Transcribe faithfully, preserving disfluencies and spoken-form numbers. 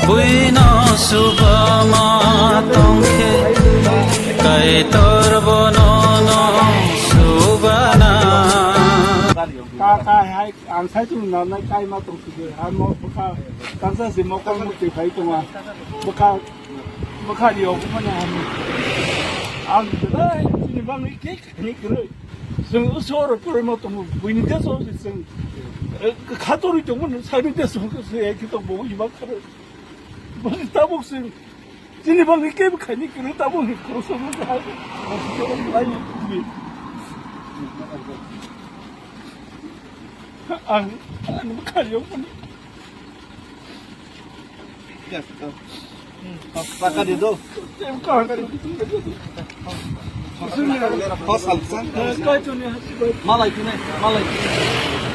Buino subama tongkhe, Kaitor bono no subana. Ka, ka, hai, ang sai tu na, na, kai ma tong tu, ha, mo, bwkha, tangsa si mo, kong mo, twi phai tonga. Bwkha, bwkha ni obo mane, ha, mo. Ang, dai, chini bang ni kek. Ni kwrwi. Chwng usoro kwrwi ma tongo, buini deso se chwng, eh, khatorwi tongo, sakni deso se, eh, khe tongo, buini ma kwrwi. Buini tabuk chwng, chini bagwi kebo khaini kwrwi, tabuk ni khoroksa bo hai. Ang, ang bwkha yong mani. Paka di do. Paka di. Paka di. Malai tu ne, malai tu ne.